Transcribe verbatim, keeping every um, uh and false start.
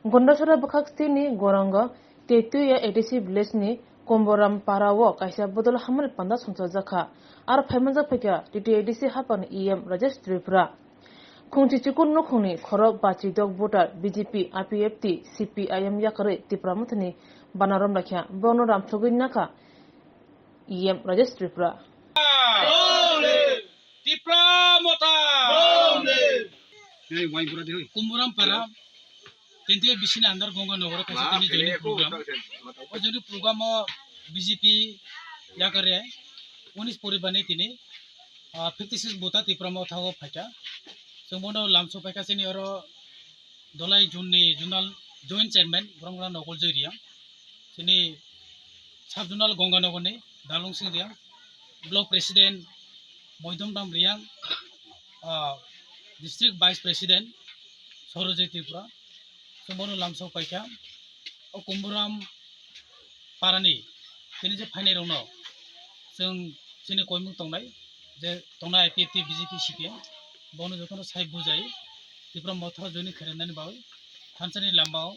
Gondasora bwkhak stini Gorango Tetuya A D C village ni Komboram para o kaisa bodol hamani panda songchajakha. Aro phaimanjak phaikha T T A D C hapani E M Rajesh Tripura. Khungchi chikun nukhungni khorok bachidok voter B J P, I P F T, C P I M yakarwi Tipra Mothani bana romlakha. Bono ramsogwi nakha E M Rajesh Tripura. Tipra Motha! Kumburam para, tenti bisini andar Ganga Nagar kaisa tini joining program. O joining program o B J P yakare unis poribar ni tini, ah, fifty six bota Tipra Motha o phaikha. Chwng bono lamso phaikha chini oro Dolai Jun ni Zonal Joint Chairman Borongra Nokol Joy Riang, chini Sub Zonal Ganga Nagar ni Dalung Sing Riang, Block President Moidom Dam Riang, ah, District Vice President Sorojay Tripura, chwng bono lamso paikha. O Kumburam parani tini je phainai rokno chwng chini koimung tongnai, je tongnai I P F T, B J P, C P M, bono jotono sai bujai Tipra Motha joining khairoknani bagwi thansani lama o